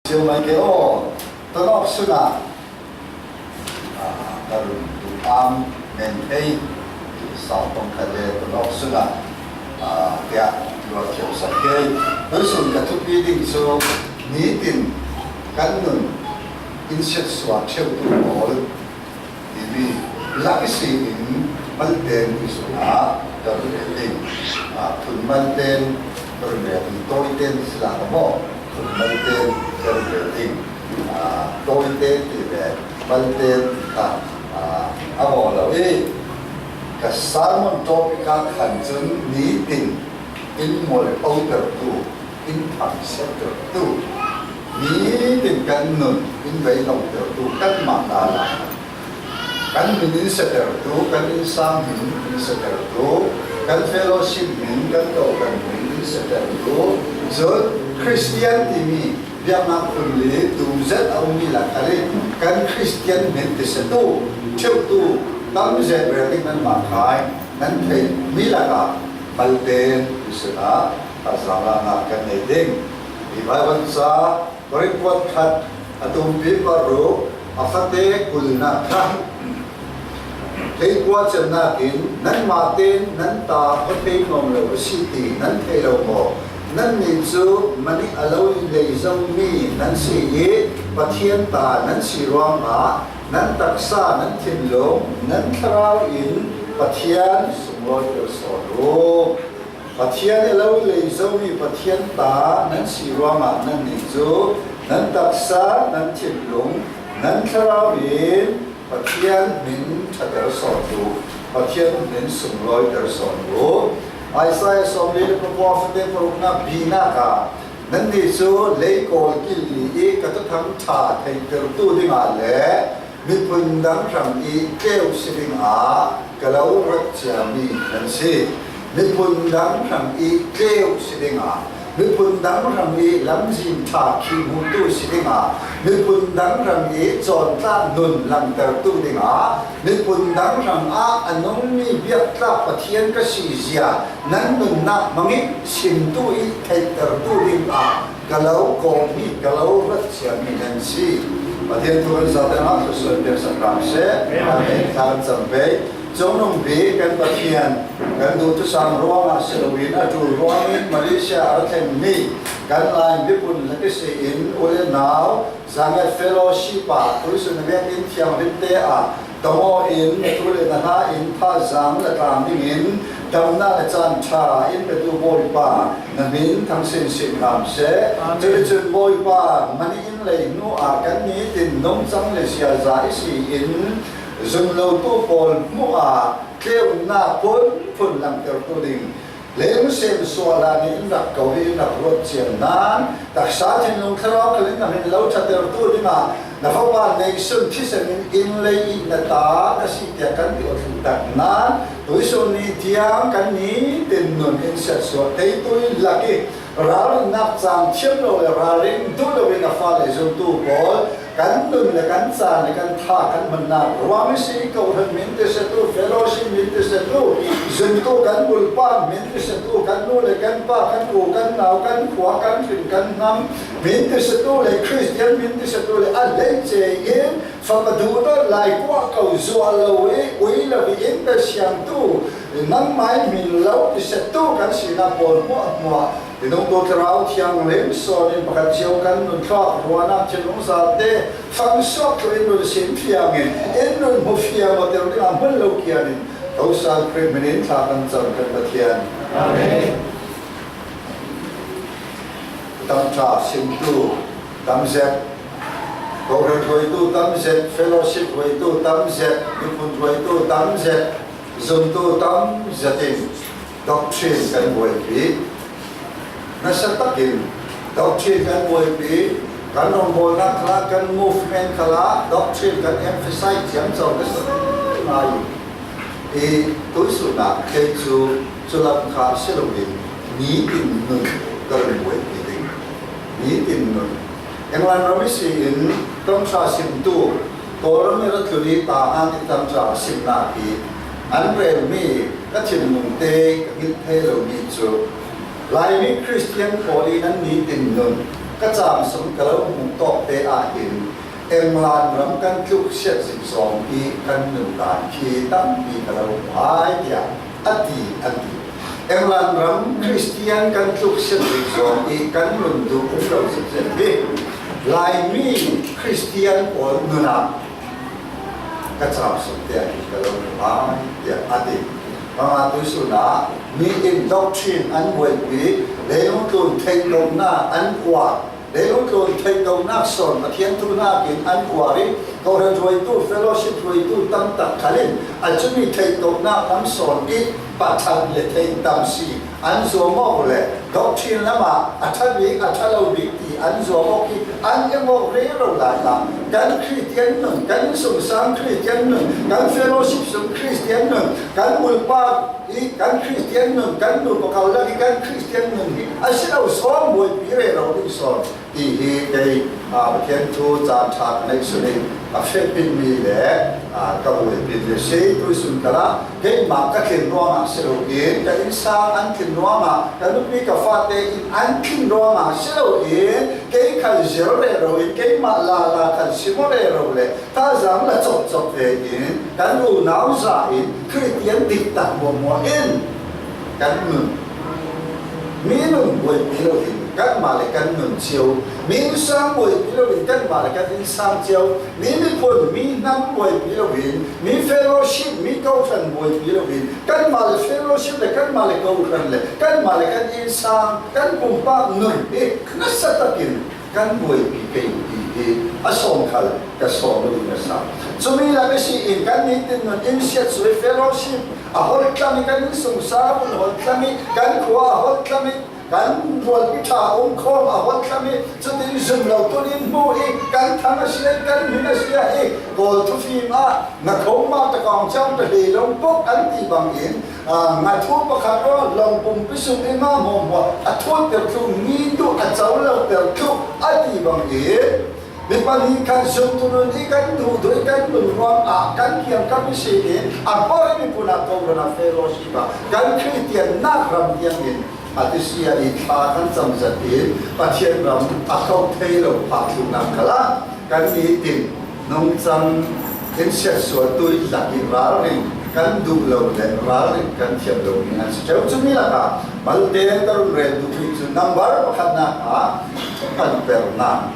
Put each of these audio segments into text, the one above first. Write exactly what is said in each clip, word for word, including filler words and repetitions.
Siu mai ke aw, tonawk suna, ah, ka run tu am men thei, sau kong khat le tonawk suna, ah, tia, luat thiau sak kei. Tuisun ka thupi ding chu, nitin kan nun in siatsuah theutu pawl, timi lak i si in, malten i suna ka run rel ding. Ah, phun malten ka run rel ding, tawiten sila ka maw, phun malten ka run rel ding. Ah, tawiten ti ve, malten ti kha, ah, a maw lo i. Ka sermon topic a khan chun nitin in mual pautertu, in thangsiattertu, nitin kan nun in vei lawmtertu, kanmah la la. Kan min in siatertu, kan innsang min in siatertu, kan fellowship min, kan kohran min in siatertu, cun Khristian timi biaknak phun li tum zet a ummi lakah kan Khristian min ti siatu, theutu tam zet rel ding nanmah kha nan theih mi lakah malte ti suna a zangahnak kan nei ding. Hi Baibal ca Korin kuat khat a tumpi paruk a fate kulnak kha hleikua cemnak in, nanmah tein nan ta aw thei nuam lo a si ti nan thei lo maw? Nannih cu mani a lo lei zomi nan si i Pathian ta nan si ruangah nan taksa, nan thinlung, nan thlarau in Pathian sunglawi sawn u. Pathian i lo lei zomi Pathian ta nan si ruangah nannih cu nan taksa, nan thinlung, nan thlarau in Pathian hmin ṭhater sawn u, Pathian hmin sunglawiter sawn u. Isaiah sawmli le pakua fate paruknak binak ah nannih cu leikawl killi i ka thuthang ṭha theihtertu dingah le miphun dang hrang i tleu si dingah ka lo ruat ciami nan si. Miphun dang hrang i tleu si dingah, miphun dang hrang i lamzin ṭha khi hmutu si dingah, miphun dang hrang i cawntlak nun langtertu dingah, miphun dang hrang ah a nungmi biaktlak Pathian ka si zia nan nunnak hmang i simtu i theihtertu dingah ka lo kawm hi, ka lo ruat ciami nan si. Pathian thu kan zate ah thluasual piaksak hram seh. Amen. Thla kan cam pei. Cungnung bik kan Pathian, kan duhthusam ruangah si loin a ṭul ruangin Malaysia a ra thlengmi kan Lai miphun lak i si in u le nau, Zanget Fellowship ah tuisun a biakinn thianghlimte ah tong aw in, na thu le na hla in thazaang la tlang dingin damnak le caan ṭha in petu Bawipa na hmin thangsin sin hram seh. Amen. Cuticun Bawipa, mani in lei hnu ah kan nitin nungcang le ziaza i si in zumlotu pawl hmuh ah tleunnak phunphun langtertu ding, leilung sem sual ah nih in rak ko hi, in rak ruat cian nan taksa thinlung thlarau khal in na hmin lo ṭhatertu dingah na fapa neihsun thisen in inn lei i na ta ka si tiah kan ti awtling tak nan tuisun ni tiang kan nitin nun in siatsuah teitu i lak i ralrinnak caan thiam lo le ralring duh lo in a fale zumtu pawl kan nun le kan caan le kan tha kan hmannak ruang i si i kohran min ti siatu, fellowship min ti siatu, zumtu kan bulpa min ti siatu, kan nu le kan pa, kan u kan nau, kan khua, kan hrin kan hnam min ti siatu le Khristian min ti siatu le a hleice in fapa duhdawt lai kuah ko zuah lo i ui lo i in bel siangtu nangmai min lo ti siatu kan sinak pawl hmuahhmuah i nungtu thlarau thianghlim sawn in pakhat cio kan nun thlak ruahnak thinlung zate fangsuak thluh in nun sin fiang in in nun hmu fiang awter dingah hmun lo kian in Thosal Khrih min in thla kan cam kan Pathian. Amen. Tam ṭha simtu tam zet, kohran hruaitu tam zet, fellowship hruaitu tam zet, miphun hruaitu tam zet, zumtu tam zet in doctrine kan buaipi. Nasa takin doctrine kan buaipi, kan rawngbawlnak khalah, kan movement khalah doctrine kan emphasize ciamco nasa ngai. I tuisun ah kei cu culam kha si loin nitin nun ka run buaipi ding. Nitin nun. England ram i si in tamṭha simtu Kawlram i ra tlun i ta an i tamṭha simnak hi an relmi ka thinlungte ka hngilh thei lomi cu Laimi Khristian pawl i nan nitin nun ka caam sung ka lo hmuh England ram kan tluk siat zik zawng i kan nun dan khi tampi ka lo hmu hai, tiah a ti, an ti. England ram Khristian kan tluk siat zik zawng i kan nun duh um lo zet zet hi. Laimi Khristian pawl nunah ka chau sung te ah hi ka lo hmu hai, tiah a ti. Mama tu sun ah mi in doctrine an buaipih, leilung tlun theih lonak an uar, leilung tlun theih lonak sawn Pathian thunak in an uar i, kohran ruaitu, fellowship ruaitu tam tak khal in a cumi theih lonak lam sawn i, pathal le theih tam si an zuam awk le, doctrine lamah a ṭha bik, a ṭha lo bik ti an zuam awk hi an en awk rero lai ah, kan Khristian nun, kan innsungsang Khristian nun, kan fellowship sung Khristian nun, kan bulpak i kan Khristian nun, kan nupa kal lak i kan Khristian nun hi a si lo sawn buaipih rero ding sawn. Ti hi kei, aa, Pathian thu caan ṭha ka neih sun in a fepin mi le, aa, ka buaipih le si tu sun kal ah keimah ka tlin ruangah si lo in, ka innsang an tlin ruangah, ka nupi ka fate in an tlin ruangah si lo in, kei khal zir rero in, keimah lala khal sim aw rero le, thazaang la cawkcawk ve in, kan unau za in Khristian diktak muahmuah in kan nun. Mi nun buaipih lo in kanmah le kan nun cio, mi innsang buaipih lo in kanmah le kan innsang cio, mi miphun, mi hnam buaipih lo in, mi fellowship, mi kohran buaipih lo in kanmah le fellowship le kanmah le kohran le kanmah le kan innsang, kan pumpak nun hi nasa takin kan buaipih kei ti hi a sawm khal ka sawm lo ding a sa. Cumi lak i si in kan nitin nun in siatsuai fellowship a holh tlam i, kan innsungsang hun holh tlam i, kan khua a holh tlam i, kan rualpi ṭha um khawm a holh tlam i, cutin zum lo tunin hmu i, kan thang a sia i, kan hmin a sia i, Kawl thufim ah na khoma ta kawng cang ta hlei lo bawk an ti bangin, aa, nga thu pakhat raw lawng pumpi sung i nga hmuahhmuah a thuat per thlu, mi duh a co lo per thlu a ti bangin, mi pahnih khat zumtu nun i kan duhduh i kan nun ruangah kan kiangkap i si in a bawh i miphun ah kohran ah fellowship ah kan Khristian nak ram tiangin a ti si a, i thla kan cam zat in Pathian ram a kho thei lo phak tluknak khalah kan nitin nungcang in siatsuahtu i lak i ralring kan duh lo le ralring kan thiam lo mi an si ṭheu. Cumi lakah malte ka run rel duh hi cu number pakhatnak ah thuphan pernak.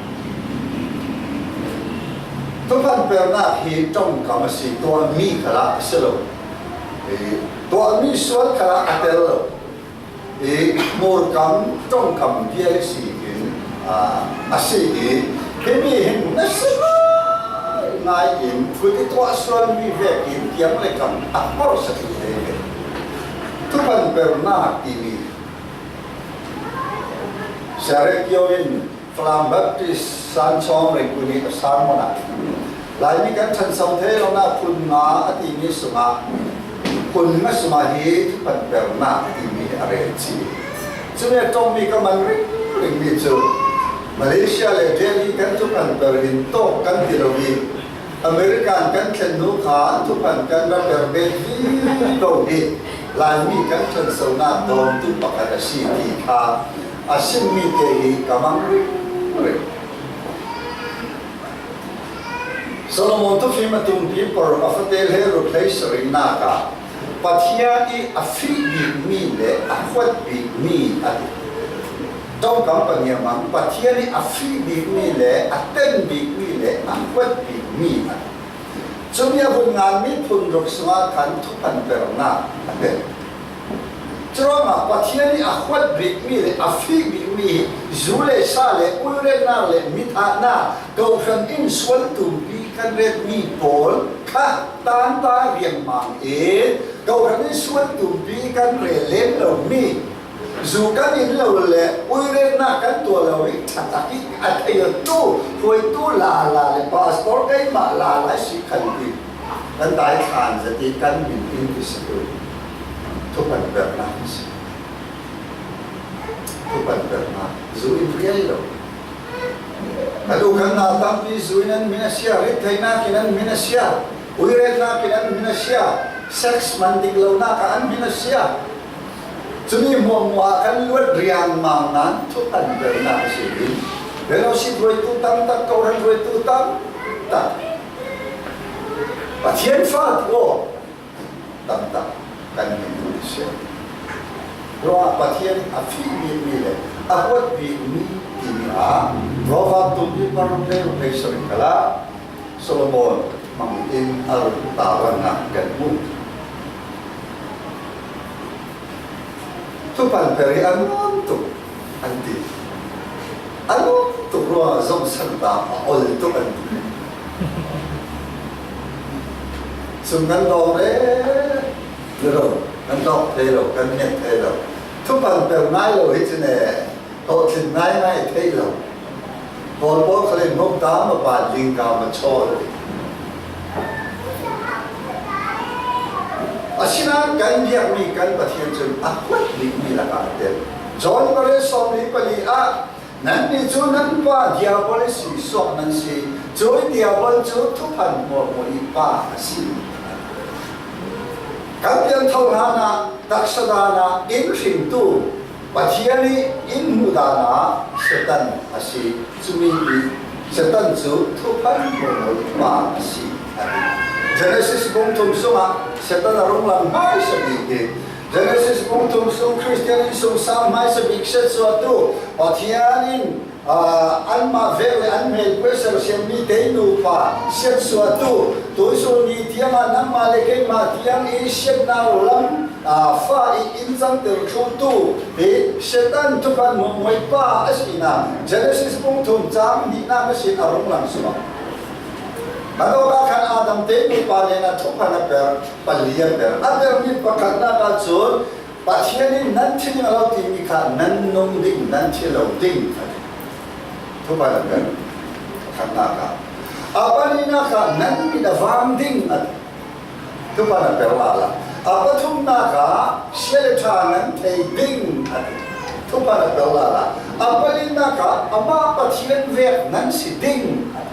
Thuphan pernak hi ṭongkam a si, tuahmi khalah a si lo. I tuahmi sual khalah a tel lo. I hmurkam, ṭongkam vial i si in, aa, a si i, himi hin na si ngai in kut i tuah sual mi vekin tiang le kam a hmor sak i ve. Thuphan pernak timi Sarek Kio in Falam Baptist Sanchawng Rengkun i a sermon ah, Laimi kan ṭhanso thei lonak phun nga a timi sungah phun nga sungah hi thuphan pernak a timi a rel ci. Cumi a ṭongmi ka man ringring mi cu Malaysia le Delhi kan thuphan per in tawk kan ti lo i, American kan thlen hnu kha thuphan kan ra per bet vivo hi Laimi kan ṭhansonak dawngtu pakhat a si ti kha a simmi te hi ka mang ringring. Solomon thufim a tumpi por a fate hleiruk hleisarihnak ah Pathian i a fih bikmi le a huat bikmi a ti. Ṭongkam pahnih a mang, Pathian i a fih bikmi le a ten bikmi le a huat bikmi a ti. Cumi a vun nganmi phun ruk sungah khan thuphan pernak a pek. Curuangah Pathian i a huat bikmi le a fih bikmi hi zu le sa le uiretnak le mithahnak, kohhran in sual tumpi kan retmi pawl kha tanta riangmang in kohhran in sual tumpi kan rel lem lomi, zu kan in lo le uiretnak kan tuah lo i ṭhatak i a theihtu hruaitu lala le pastor keimah lala i si khan i kan daithlan zat i kan min in i si tu thuphan pernak a si. Thuphan pernak zu in riai lo. A duhkhannak tampi zu in an min a sia, rittheihnak in an min a sia, uiretnak in an min a sia, sex man dik lonak ah an min a sia. Cumi hmuahhmuah ah kan luat riangmang nain thuphan pernak a si ding. Fellowship ruaitu tam tak, kohhran ruaitu tam Pathian fa ti aw tamtak kan hmu ding si. Ruangah Pathian a fih bikmi le a huat bikmi timi ah Proverb tumpi paruk le ruk le sarih khalah Solomon hmangin a run tavuannak kan hmu. Thuphan per hi a nuam tuk an ti. A nuam tuk ruangah zong santa a ol tuk an ti. Sum kan dawng rero, kan dawk thei lo, kan nget thei lo. Thuphan per nai lo hi cin e. Tawh tlin ngaingai thei lo. Paul pawl khal in mok dam a pa ling kam a chawl. Asinain kan biakmi kan Pathian cun a huat bikmi lakah a tel. John pariat sawmli pali ah, "Nannih cu nan pa Diabol i si suak nan si. Cui Diabol cu thuphan hmuahhmuah i pa a si." Kan pianthoh hlanah taksa dan ah in hringtu Pathian i in hmuh dan ah Satan a si. Cumi i Satan cu thuphan hmuahhmuah pa a si, a ti. Genesis bung thum sungah Satan a rung lang hmaisa bik hi. Genesis bung thum sung Khristian innsungsang hmaisa bik siatsuahtu Pathian in Aa, anmah vek le an hmelpuai sersiammi te nupa siatsuahtu, tuisun ni tiangah nangmah le keimah tiang i siatnak lam, aa, fa i in cangter thlutu hi Satan thuphan hmuahhmuah pa a sinak Genesis bung thum cang hnihnak a sin a rung lang suak. Mano khan Adam te nupa nen a thuphan a per, pali a per. A permi pakhatnak ahcun, Pathian in nan thi ding a lo timi kha nan nung ding, nan thi lo ding, a ti. Thuphan a per khatnak ah. A palinak ah nan mit a vang ding, a ti. Thuphan a per lala. A pathumnak ah sia le ṭha nan thei ding, a ti. Thuphan a per lala. A palinak ah amah Pathian vek nan si ding, a ti.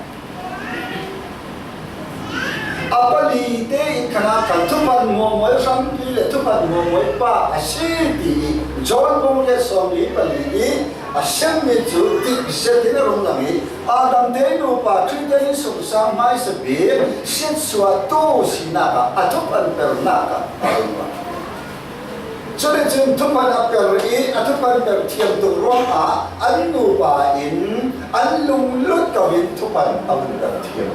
A pali tein khan a khan thuphan hmuahhmuah hrampi le thuphan hmuahhmuah pa a si ti i John bung riat sawmli pali i a siammi cu dik zetin a rung lang i Adam te nupa Khristian innsungsang hmaisa bik siatsuahtu sinak ah a thuphan pernak ah a rung lang. Cuticun thuphan a per i a thuphan per thiam tuk ruangah an nupa in an lunglut ko in thuphan a vun per thiam.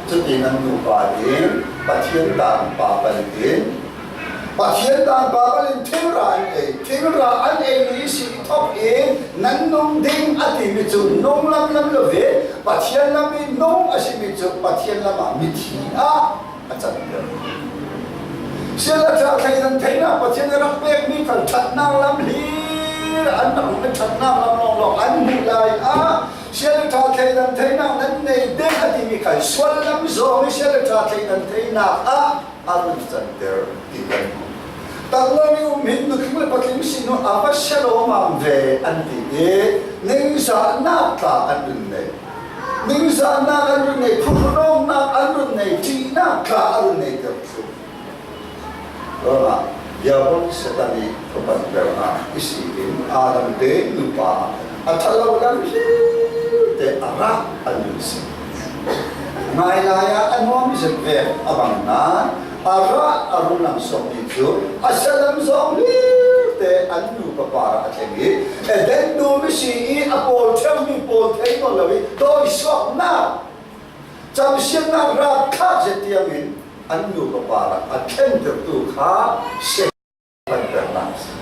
Cutin an nupa in Pathian tangpa pal in, Pathian tangpa pal in thingrang an ei, thingrang an ei mi si thawk in nan nung ding a timi cu nung lamlam lo ve, Pathian lam i nung a simi cu Pathian lam ah mithi ah a canter. Sia le ṭha thleidan theinak Pathian a rak pekmi khal ṭhatnak lam hlir an rak, ṭhatnak lam lawnglawng an hmuh lai ah sia le ṭha thleidan theinak nan nei ding a timi khal sual lam zong i sia le ṭha thleidan theinak ah a run canter ti kan hmuh. Taklomi um hin nutling le patling sin uh a va sia lawmam ve an ti i ningzahnak tla an run nei. Ningzahnak an run nei, phuhrunawknak an run nei, ṭihnak tla a run neiter thlu. Ruangah Diabol Satan i thuphan pernak i si in Adam te nupa a ṭha lo lam hlir te a rah an run si. Ngai lai ah a nuam zet ve a bang nain a rah a run lang suakmi cu a sia lam zong hlir te an nupa parah a thleng i Eden dum i si i a pawl ṭheumi pawl thei nawn lo i tawisuaknak camsiatnak rak thlak zet tiangin an nupa parah a thlentertu kha Satan pernak a si.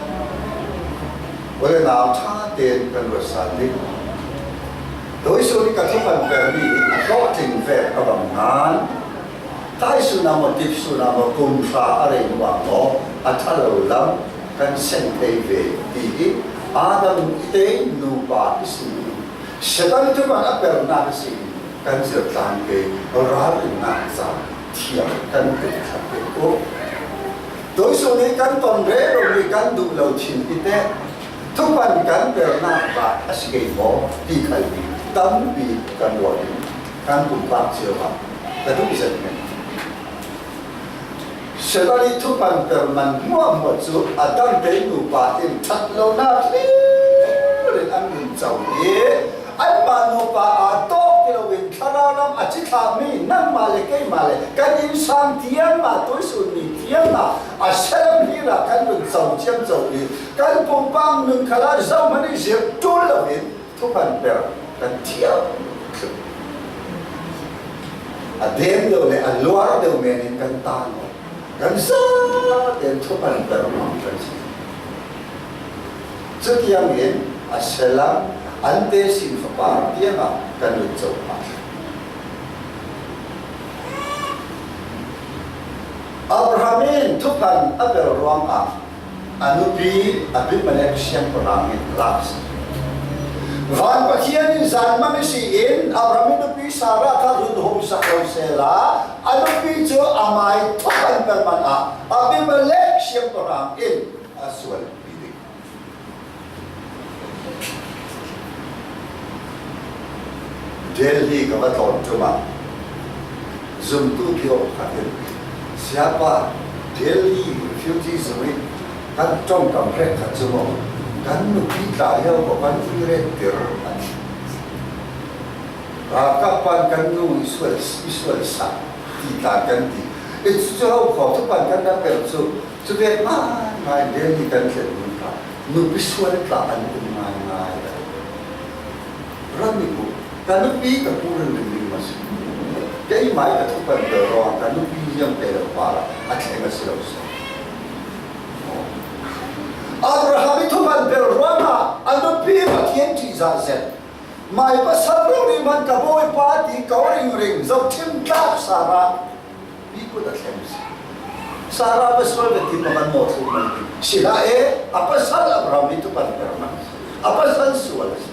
U le nau ṭha tein kan ruat sal ding. Tuisun i ka thuphan permi a hlawhtling ve a bang nain, taisun ah maw, tipsun ah maw, kum hra a rei hnu ah maw, a ṭha lo lam kan sen thei ve ti hi Adam te nupa i si. Satan thuphan a pernak a si. Kan zir tlang ke ralrinnak ca thiam kan pe thlang ke u. Tuisun i kan ton rero mi kan duh lo chin i te thuphan kan pernak dah a si kei maw ti khal mi tampi kan ruah in kan pumpak cio ah ka duh zet men. Satan i thuphan per man hmuahhmuah cu Adam te nupa in ṭhat lonak hlir in an run co i anmah nupa aa tawk ti loin thlarau lam a ci Sami, nangmah le keimah le kan innsang tiang ah, tuisun ni tiang ah, a salam hlir ah kan run co ciamco i, kan pumpak nun khalah zohman i zir tul loin thuphan per kan thiam. A dem deuh le a luar deuh menin kan tan aw. Kan zaten thuphan per mang kan si. Chutiangin a salam ante sin fapar tiangah kan lut co pah. Abraham in thuphan a per ruangah a nupi Abimelek siangpahrang in a laksak. Van Pathian in zan mang ihsi in Abraham in nupi Sarah kha hun hawmsak lo sela, a nupi cu amai thuphan per man ah Abimelek siangpahrang in a sualpi ding. Delhi ka va tlawn ṭum ah zumtu ti awk khat in, "Siapa, Delhi refugee zung hi kan ṭongkam hrekkhat cu maw, kan nupi tla lio ko kan vui rettir," an ti. Ralkap pan kan nu i sual, i sual sa ti tla kan ti. I cu cu ho kho thuphan kan rak per cu, cu ve ngaingai Delhi kan thlen hmun kha nupi sual tla an um ngaingai. Ram i ku, ka nupi ka pu ringring ding ma si. Keimah i ka thuphan per ruang ka nupi ziang pe lo pa a thleng a si lo si. Abraham i thuphan per ruangah a nupi Pathian ṭihzah zet. Mah pasal rori man ka bawipa ti ko ringring, zohṭhim tlak Sarah pi kut a thleng si. Sarah pasal ve ti maw kan mawhthluk mai ding. Sila e, a pasal Abraham i thuphan per man si. A pasal sual a si.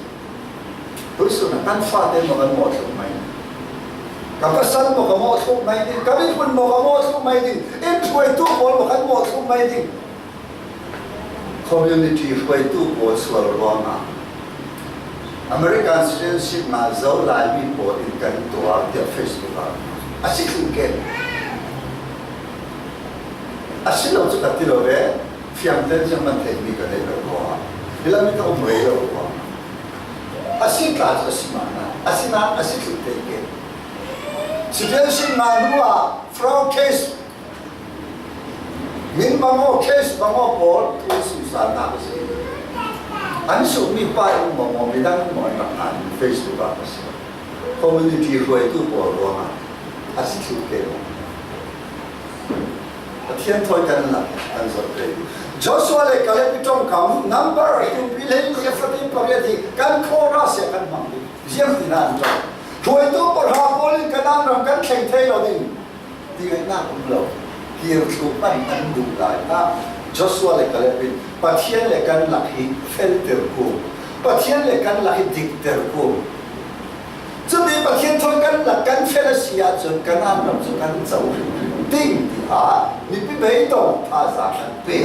Tuisun ah kan fate maw kan mawhthluk mai ding. Ka pasal maw ka mawhthluk mai ding. Ka miphun maw ka mawhthluk mai ding. In hruaitu pawl maw kan mawhthluk mai ding. Community hruaitu pawl sual ruangah American citizenship ngah zo Laimi pawl in kan tuar tiah Facebook ah a si thluh ken. A si lo cu ka ti lo ve, fiangten ziang man theihmi ka neih lo ruangah, hi lam in ka um rei lo ruangah. A si tla cu a si mah na, a si nak a si thluh te ken. Citizenship ngah hnu ah fraud case, min bang aw, case bang aw pawl thu sumsalnak a si. An summi pa in maw, midang maw in rak ngan Facebook ah a si. Community hruaitu pawl ruangah a si thluh te maw. Pathian thawi kan lak kan zoh te. Joshua le Caleb i ṭongkam, Number, tumpi le in le fatin pariat hi kan khaw ra sia kan hmang ding. Ziang tin an ṭong. Hruaitu pahra pawl in Kanaan ram kan thleng thei lo ding. Ti ngaihnak um lo. Kir thluh hmanh an duh lai hna. Joshua le Caleb in Pathian le kan lak hi feltir kum. Pathian le kan lak hi dikter kum. Cumi Pathian thawi kan lak kan fel a si ahcun Kanaan ram cu kan co hrimhrim ding tiah mipi beidong thazaang an pe.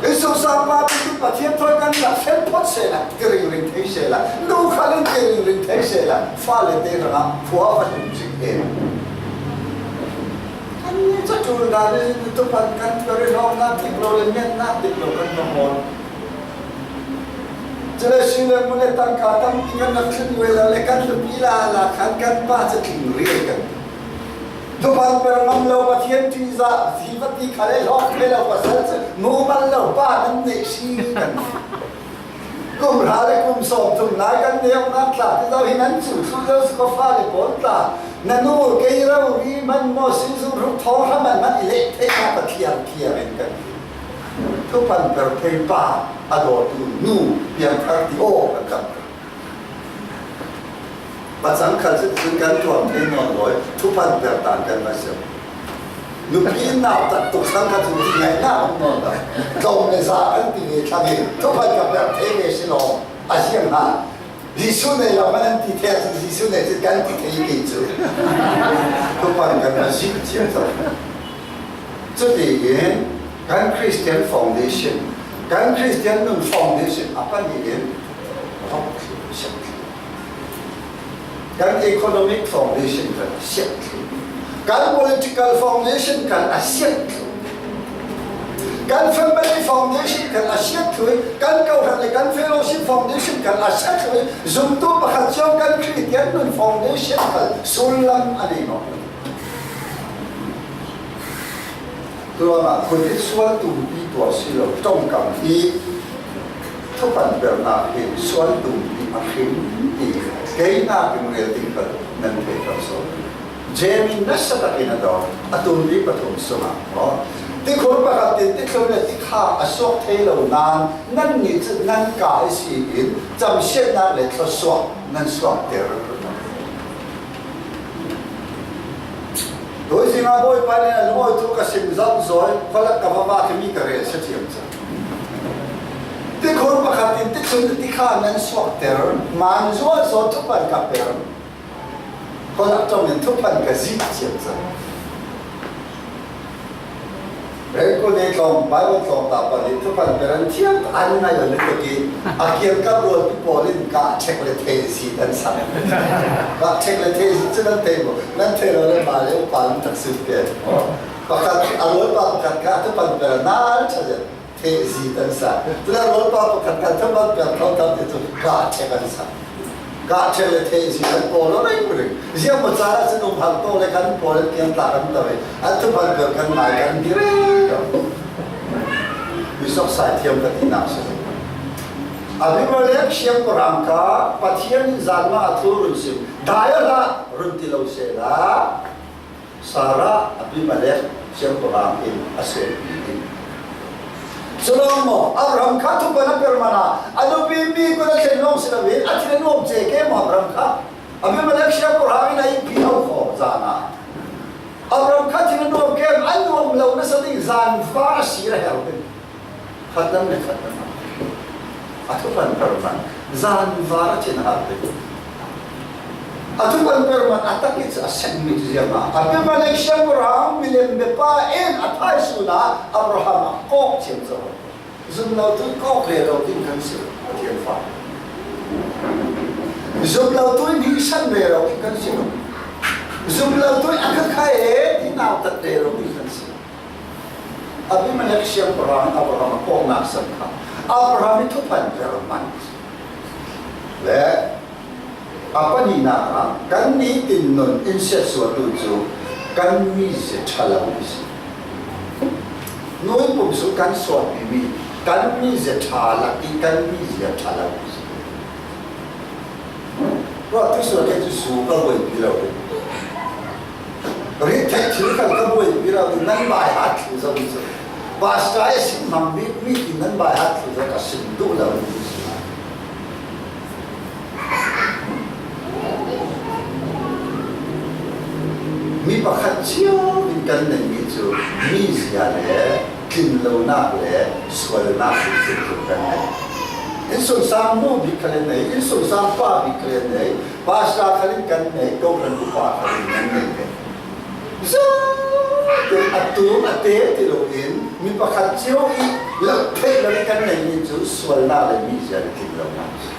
Jesuh sapa tu Pathian thawi kan lak fel phawt sehla, ti ringring thei sehla, nu khal in ti ringring thei sehla, fale te hrangah khua va hlum cik in. Kan cu ṭul dan in tupan kan tuar i hlawknak dik lo le miannak dik lo kan va hawl. Cule sui le mun le tangka tampi kan rak thlun ve lo le kan hlupi lala khan kan pa cu tling riai kan ti. Thuphan per ngam lo, Pathian ṭihzah, hi va ti kha le hlawk ve lo pasal cu mumal lo pa nan neih si kan ti. Kum hra le kum sawm thum lai kan neu nak tla ti zo hi nan cu thlu zo si ko fa le pawl tla. Na nu kei rori man maw, sizung ruk thawng hra man man i leh theihnak a thiar thiar in kan ti. Thuphan per thei pa a dawtu nu piangthar ti aw kan tam. Pacang khal cu cun kan tuam thei nawn lawi, thuphan per tan kan va si. Nupi nau tak tuk sang kha cu ti ngaihnak um nawn lo. Tlawm le za kan ti ve thlang hi, thuphan ka per thei ve si law, a ziang hna. Jesuh nei lo kan an ti thei ahcun Jesuh nei cun kan ti thei ke cu. Thuphan kan va zih ciamco. Cutiin kan Christian foundation, kan Christian nun foundation a pahnih in a va siang thlu. Kan economic foundation kan a siang thlu. Kan political foundation kan a siang thlu. Kan family foundation khal a siat thlui, kan kohran le kan fellowship foundation khal a siat thlui, zumtu pakhat ciang kan Christian nun foundation khal sullam a nei mawk. Tua mah khun hi sual tumpi tua si lo, ṭongkam hi thupan pernak hi sual tumpi a hring ti kei nak in rel ding kal nan thei kal so. Jemin nasa takin a dawng, a tumpi pathum sungah maw? Tikhur pakhat tin tithlum le tikha a suak thei lo nan, nannih cu nan ka ihsin camsiatnak le thluasuak nan suakter. Tuizing ah Bawipa nih a lungawi thu ka sim zauhzawi, khualak ka va vak imi ka rel sia thiam cang. Tikhur pakhat in tithlum le tikha nan suakter, man zuahzuah thupan ka per. Khualak ṭong in thupan ka zit thiam cang. Rengkul ni tlawng, Bible tlawng ta pahnih thupan per an thiam an ngai lo lutuk i a kiangkap rualpi pawl in kah ṭhek le theh zit an sak. Kah ṭhek le theh zit cu nan thei maw? Nan thei lo le mah le upa nan taksim pian. Pakhat a rualpa pakhat kah thupan per a nal ṭha zet. Theh zit an sa. Cule rualpa pakhat kan thupan per tho tam ti cu kah ṭhek an sa. Kah ṭhek le theh zit an pawl lo reng reng. Ziah maw caan ah cun um hal tawk le kan pawl an kiang tlak an to i an thupan per kan ngai kan ti rero. Mi sok sai thiam ka tinak si. Abimelek siangpahrang kha Pathian in zanmah a thu run sim. Dai a hlah run ti lo sehla. Sarah Abimelek siangpahrang in a sualpi ding. Cu lawng maw, Abraham kha thupan a per man a, a nupi mi kut a thlen lawng si lo in, a thin a nuam ce ke maw Abraham kha? Abimelek siangpahrang in a inn pi ho kho zan a. Abraham kha thin a nuam ke, a nuam lo nasa ding zan var a sir a herh ding. Khat lam le khat lam ah a thupan per man, zan var a thin a har ding. A thupan per man a tak i cu a sengmi cu ziangah Abimelek siangpahrang milem biapa in a thaisun ah Abraham a kawk thiam zo. Zumlotu i kawk rero ding kan si lo, Pathian fa. Zumlotu i ningsan rero ding kan si lo. Zumlotu i a khakhai he ti nautat rero ding kan si lo. Abimelek siangpahrang Abraham a kawknak san kha Abraham i thupan per man le a pahnihnak ah kan nitin nun in siatsuahtu cu kan mizia ṭha lo i si. Nu in pum sung kan sualpimi kan mizia ṭha lak i kan mizia ṭha lo i si. Ruah tuisual kei cu su ka buaipi lo. Rit theih thil khal ka buaipi lo. Nan bai hat thlu zo cu. Pastor e sim hmang bik mi tin nan bai hat thlu zo ka sim duh lo. Mi pakhat cio in kan neihmi cu mizia le tlinlonak le sualnak in tlintu kan nei. Innsungsang nu bik khal in nei, innsungsang pa bik khal in nei, pastor khal in kan nei, kohran upa khal in kan nei ve. Zote a tum a te ti loin mi pakhat cio i lo theih lo in kan neihmi cu sualnak le mizia le tlinlonak.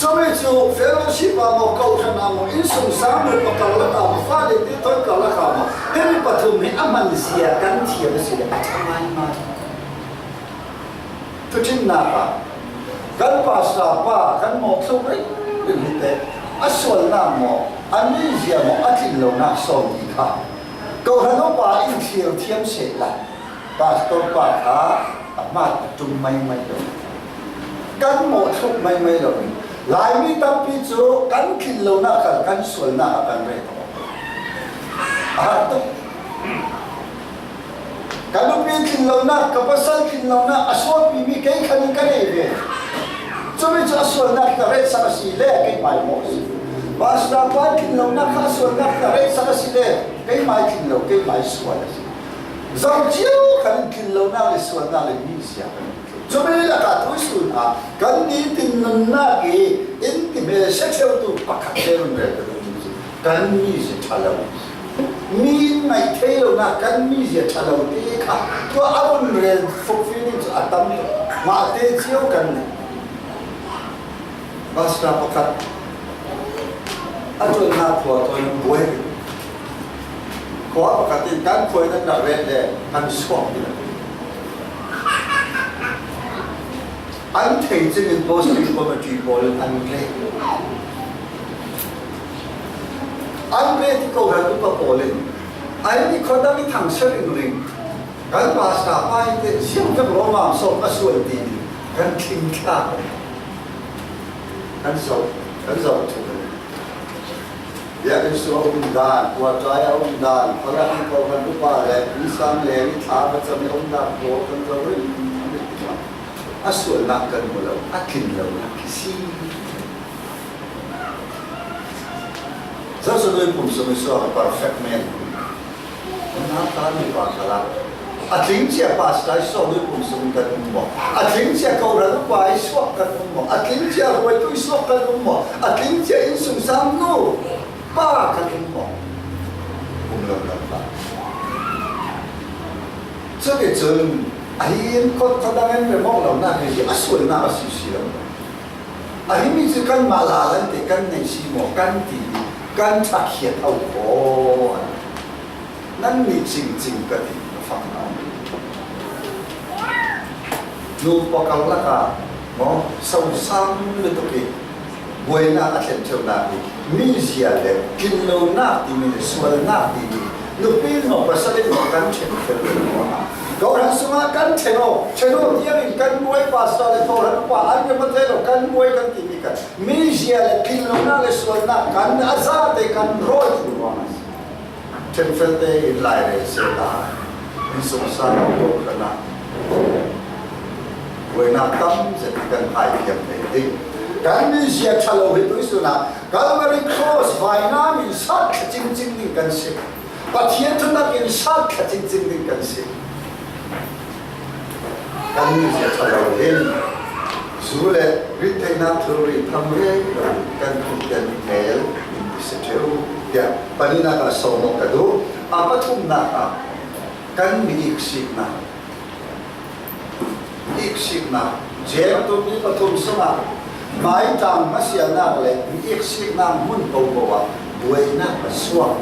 Cumi cu fellowship ah maw, kohhran ah maw, innsungsang maw, pakar lak ah maw, fale te thawi kar lak ah maw, himi pathum hi a hman zia kan thiam a si le a ṭha ngaingai. Thuṭhimnak ah kan pastor pa kan mawhthluk ringring hi te a sualnak maw, a mizia maw, a tlinlonak sawm ti kha kohhran upa in thlir thiam sehla. Pastor pa kha a hmat a ṭum maimai lo. Kan mawhthluk maimai lo. Laimi tampi cu kan tlinlonak kha kan sualnak ah kan ret. A har tuk. Ka nupi tlinlonak, ka pasal tlinlonak a sualpimi kei khan ka nei ve. Cumi cu a sualnak ka retsak a si le keimah i mawh a si. Pastor pa tlinlonak kha a sualnak ka retsak a si le keimah i tlinlo, keimah i sual a si. Zo cio khan tlinlonak le sualnak le mizia kan tlu. Cumi lakah tuisun ah kan nitin nunnak i in ti hmel sia ṭheutu pakhat te run rel ka duhmi cu kan mizia ṭha lo. Mi in ngaih thei lonak kan mizia ṭha lo te kha tua a run rel fukfi ning cu a tam tuk. Mahte cio kan neih. Pastor pakhat a ṭuannak khua thawi buai. Khua pakhat in kan khua in an rak ret le kan suak ding a ti. An thei cingin posting committee pawl in an ret. An ret i kohran upa pawl in, "Ai ni khuadang i thangsia ringring. Kan pastor pa hi te siam vek lawmam sawm a sual," ti kan tling thlak. Kan zoh, kan zoh thuk. Biakinn sung a um dan, quarter a um dan, khua lak i kohran upa le, mi sang le, mi thla va cam i um dan, pawl kan zoh rih. A sualnak kan hmu lo, a tlin lonak khi si. Zosuan Lui pum sung i suak a perfect man. Nunnak kha nupa kha la. A tling cia pastor i suak lui pum sung kan um maw? A tling cia kohran upa i suak kan um maw? A tling cia ruaitu i suak kan um maw? A tling cia innsungsang nu pa kan um maw? Um lo lo ta. Cuticun a hi in khua, khua dang in remawk lonak hi a sualnak a si si lo. A himi cu kanmah la lan te kan nei si maw kan ti i kan ṭhakhiat auh kho. Nannih cingcing ka ti na fak hna. Nu pakal lakah maw sosang lutuk i buainak a thlen ṭheunak hi mizia le tlinlonak timi le sualnak timi nupi maw pasal in maw kan ṭhen fel rih ruangah kohran sungah kan ṭhen aw, ṭhen aw tiangin kan buai pastor le kohran upa an rem a thei lo kan buai kan timi kha mizia le tlinlonak le sualnak kan a zate kan rawi rih ruangah a si. Ṭhenfelte in lairel sehla, innsungsang kohran ah buainak tam zet hi kan haithiam thei ding. Kan mizia ṭha lo hi tuisun ah Calvary Cross vainam in sat thla cingcing ding kan si. Pathian thutak in sat thla cingcing ding kan si. Kan mizia ṭha lo hin zu le rittheihnak thilri tham reng lo kan Khristian hmel in ti si ṭheu tiah pahnihnak ah sawm awk ka duh. A pathumnak ah kan mi iksiknak, iksiknak, James tummi pathum sungah maitang hmasialnak le mi iksiknak hmun paohpaoh ah buainak a suak.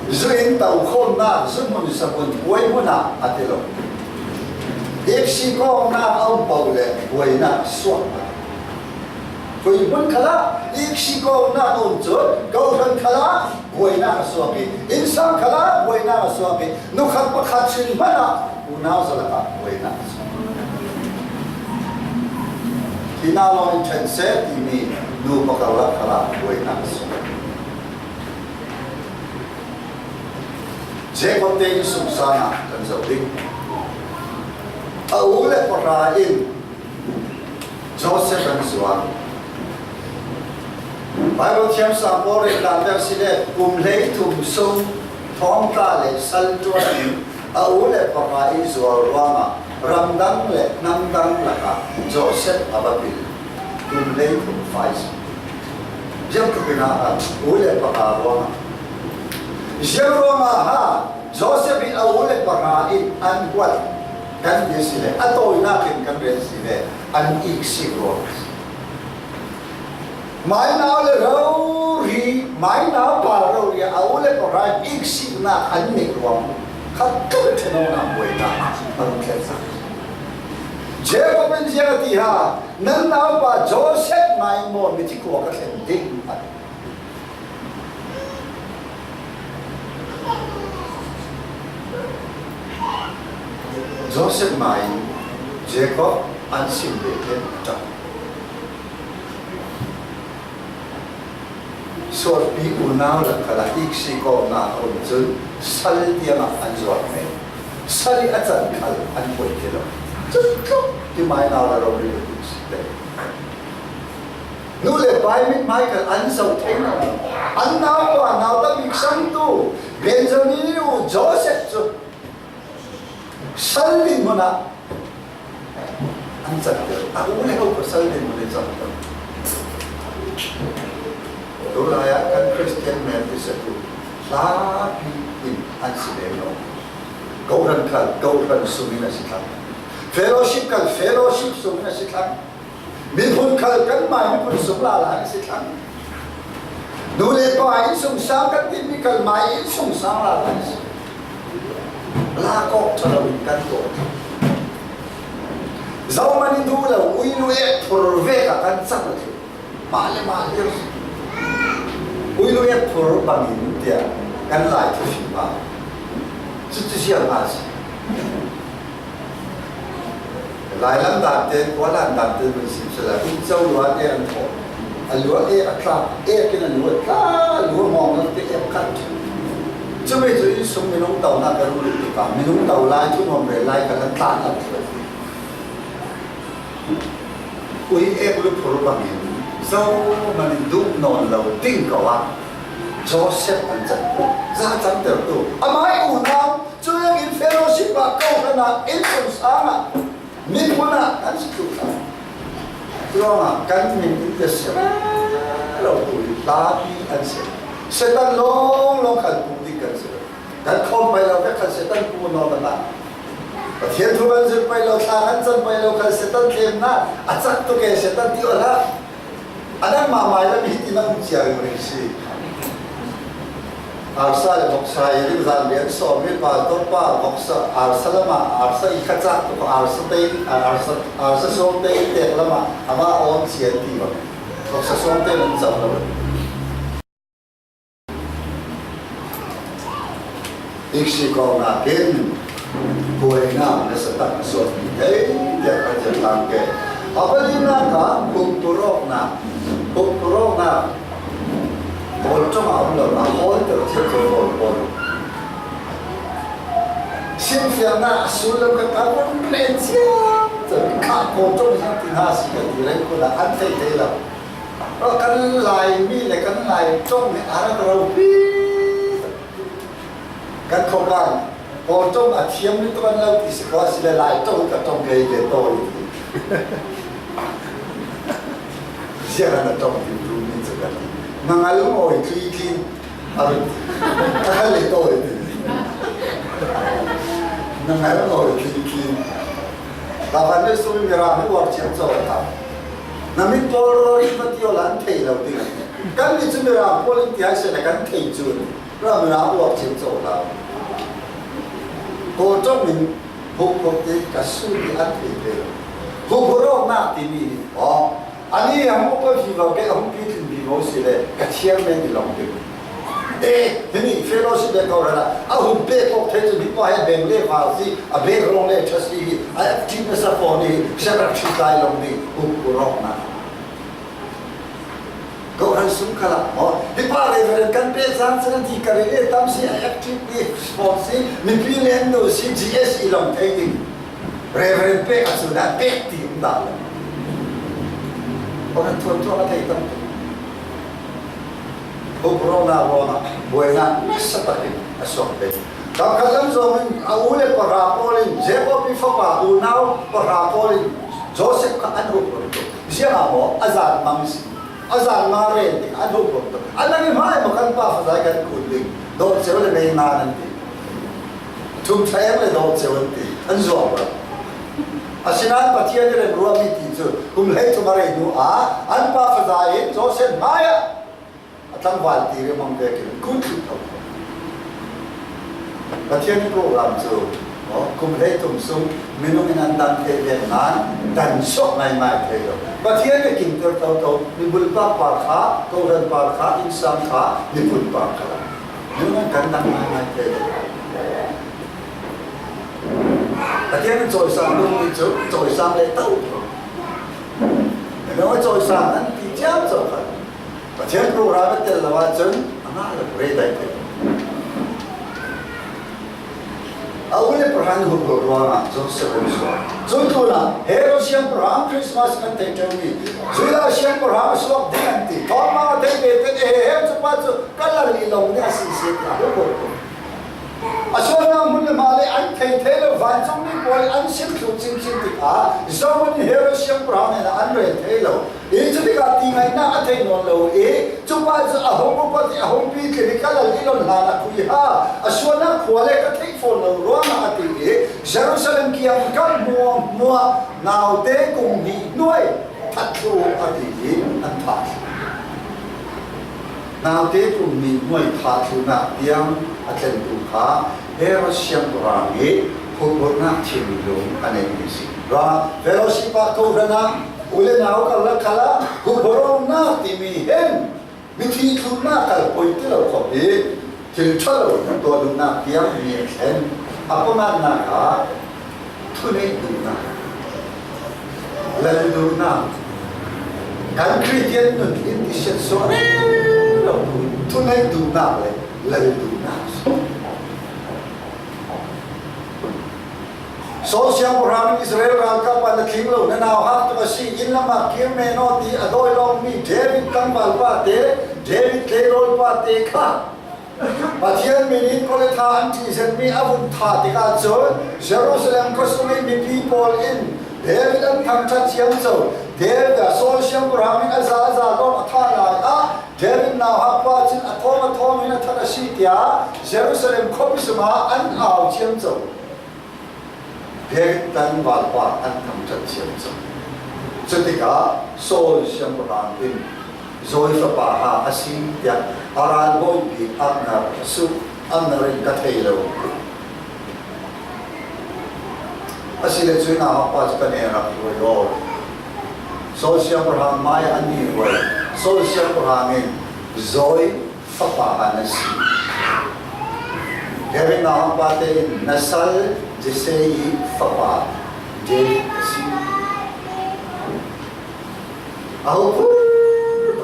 Zu in tokhawmnak, zu hmun, sa hmun, puai hmun ah a ti lo. Iksik awknak a um paoh le buainak a suak. Khui hmun khalah iksik awknak a um cun, kohhran khalah buainak a suak i, innsang khalah buainak a suak i, nukhat pakhat sin hmanh ah unau zalak ah buainak a suak. Hi na lawng in ṭhen seh timi nu pakal lak khalah buainak a suak. Jacob te innsungsang ah kan zoh ding. A u le pahra in Joseph an zuar. Bible thiamsang pawl rel dan si le kum hleithum sung thawngtla le sal ṭuan in a u le pahra in zuar ruangah ramdang le hnamdang lakah Joseph a va pil. Kum hleithum fai sung. Ziangtluk in a u le pahra ruangah. Ziang ruangah ha Joseph in a u le pahra in an huat kan ti si le a tawinak in kan rel si le an iksik ruang. Mainau le rori, mainau pa rori a u le pahra in iksiknak an neih ruang. Khat tluk ṭhenawknak buainak a rung thlen cang. Jacob in ziang a ti ha, nan naupa Joseph ngai maw mithi khua ka thlen ding a ti. Joseph mai Jacob an sim ve pen a ṭap. Sualpi unau lak khalah iksik awknak a um cun sal tiangah an zuar men. Sal i a can khal an poi ti lo. Cutluk ti mainau le rori le iksik te. Nu le pa i mithmai khal an zoh thei lo. An naupa nauta bik sangtu Benjamin u Joseph cu sal dinhmun ah an canter. A u le u kha sal dinhmun in canter. Tulai ah kan Christian men ti satu hlapi in an si lem lo. Kohhran khal kohhran sungin a si thlang. Fellowship khal fellowship sungin a si thlang. Miphun khal kanmai miphun sung lala a si thlang. Nu le pa innsungsang kan timi kal mai innsungsang la kan si. La kawk ṭha lo in kan kawk. Zohmanh i duh lo, uilu ek phur vek ah kan cang a tluk. Mah le mah le. Uilu ek phur bangin tiah kan Lai Thu fim ah. Cucu ziah mah si. Lailam dante, khualan dante man sim sila, in co luan e an thaw. A luan e a tlak, e kin a luan tla, a luan mawng lam te e khat. Cumi cu innsung minung tonak ka rung lut tikah, minung to lai, thu nuam rel lai kha kan tlan a tlak. Ui ek luphur bangin, zohmanh in duh nawn lo ding ko ah, Joseph an can. Za canter tu. Amah i unau, Cuih in fellowship ah, kawhhran ah, innsungsang ah, miphun ah kan si tuk hna. Curuangah kan min in ti si rero tu i hlapi an si. Satan lawnglawng khan pum ding kan si. Kan khawm pai lo, kan khan Satan pu nawn a. Pathian thu kan zirh pai lo, thla kan can pai lo, khan Satan thlemnak a cak tuk e, Satan ti awla. A nangmah mai lam hi ti na um cia ringring si. Arsa le voksa i ringzan rian sawm i pastor pa voksa arsa lama arsa i kha cak tuk arsa te arsa arsa sawm te i tek lama ama awm cia ti bang. Voksa sawm te nan cam lo. Iksi kong nakin buainak nasa tak a suak mi thei tiah ka zirtlang ke. A palinak ah hukpur awknak, hukpur awknak Kawl ṭong a um lo na hawi ter thiam zo pawl pawl. Simfiangnak a sullam ka ka vun len ciam cang. Ka Kawl ṭong hi ti hna si ka ti reng kun ah an thei thei lo. Kan Lai mi le kan Lai ṭong hi a rak ropi. Kan khawkang Kawl ṭong a thiam mi tuan lo ti si kho a si le Lai ṭong ka ṭong kei ve tawi ti. Ziah na ṭong ti tu mi cu kan ti. Na ngal mawi tui tlin a run ti. A kan le tawi ti. Na ngal mawi tui tlin. Ka van le sumi mi ra mi war chiam caw ta. Na mit pawl rawl in va ti awla an thei lo ding. Kan mi cu mi ra pawl in ti hai se na kan thei cu. Ramla uar cin co hna. Kawl ṭong in hukpur te ka su ti an thei ve lo. Hukpur awknak timi hi, aw, ani a hung upa vivo ke a hung pitling vivo si le ka thiang men i long ding. Eh, hini fellowship le ko rala a hun pe kok thei cu hi pa he beng le val si, a beng rong le ṭha si hi, a active nasa fawn hi, siangrak ṭhi tlai long ding, hukpur awknak. Kawhhran sung khalah maw? Hi pa Reverend kan pek zan cun a ti ka rel tam si, a active response si, mipi len tu si, G S i long thei ding. Reverend pek a cun a pek ti um dah lo. Kawhhran thuanthuan a thei tam tu. Huk ruangnak ruangah buainak nasa takin a suak ve. Kawhhran lam zong in a u le pahra pawl in Jacob i fapa unau pahra pawl in Joseph kha an huk run tuk. Ziangah maw a zan mang si. A zan nga ren tik an huk tuk. A nang i hmai maw kan pa fazai kan kun ding. Dawh ceu le mei ngan an ti. Thum thleng le dawh ceu an ti. An zuam lo. Asinain Pathian i ren ruam i ti cu kum hlei thum a rei hnu ah an pa fazai in Joseph hmai ah a tlangval ti rimang vekin kun thluh lo. Pathian program cu, aw, kum hlei thum sung minung in an dan thei vek nain dan suak ngaingai thei lo. Pathian a kimter toto, mi bulpak par kha, kohran par kha, innsang kha, miphun par kha. Minung in kan dan ngaingai thei lo. Pathian in cawisang dungmi cu cawisang le to. Minung in cawisang an ti ciam co kha. Pathian program a tel lo ahcun a ngah lo, rei dai te. A u le pahra an huk ruangah Jerusalem suak. Cun tunah Herod siangpahrang Christmas kan theih ṭheumi Judah siangpahrang a suak ding an ti. Thawngmang a theih ve tein, e he he, cu pa cu ka lal i long ding a si si, tiah a huk. A sualnak hmun le hma le an thei thei lo, vancungmi pawl an sim thluh cincin tikah zohmanh in Herod siangpahrang hnenah an rel thei lo. I cu tikah ti ngaihnak a thei nawn lo i, cu pa cu a hung upat i a hung pitling i ka lal i lon hlan a khui ha. A sualnak khua le ka theih fawn lo ruangah a ti i, Jerusalem kiang kan hmuahhmuah naute kum hnih hnuai that thluh a ti i an thah. Naute kum nih nuai thah thlunnak tiang a tlentu kha Herod siangpahrang i hupburhnak thinlung a neihmi si. Ra, fellowship ah kohhran ah u le nau karlak khalah hupburhnak timi hin mithi thlunnak kal poi ti lo khawh hi thil ṭha lo tuah duhnak tiang mi a thlen. A pangannak ah thuneih duhnak, lal duhnak, kan Khristian nun in i siatsuah rero thuneih duhnak le lal duhnak. Saul siangpahrang in Israel ralkap ah na tling lo, na nauhak tuk a si, inn lamah kir men aw ti a dawi lawkmi David tlangval pate, David tleirawl pate kha Pathian min in kawltha an ṭih zetmi a vun thah tikah cun Jerusalem khuasung i mipi pawl in David an thangṭhat ciamco. David, Saul siangpahrang in a za a za lawng a thah lai ah David nauhak pa cun a thawng a thawng in a that a si tiah Jerusalem khuapi sungah an au ciamco. David tlangval pa an thangṭhat ciamco. Cutikah Saul siangpahrang in Zawi fapa ha a si tiah a ralbawi bik Abner a sut. Abner in ka thei lo. Asile cuih nauhak pa cu ka neu rak ruai aw. Saul siangpahrang mai ah an i ruai. Saul siangpahrang in Zawi fapa a na si. David nauhak pate in na sal Jesse i fapa David a si. A hupur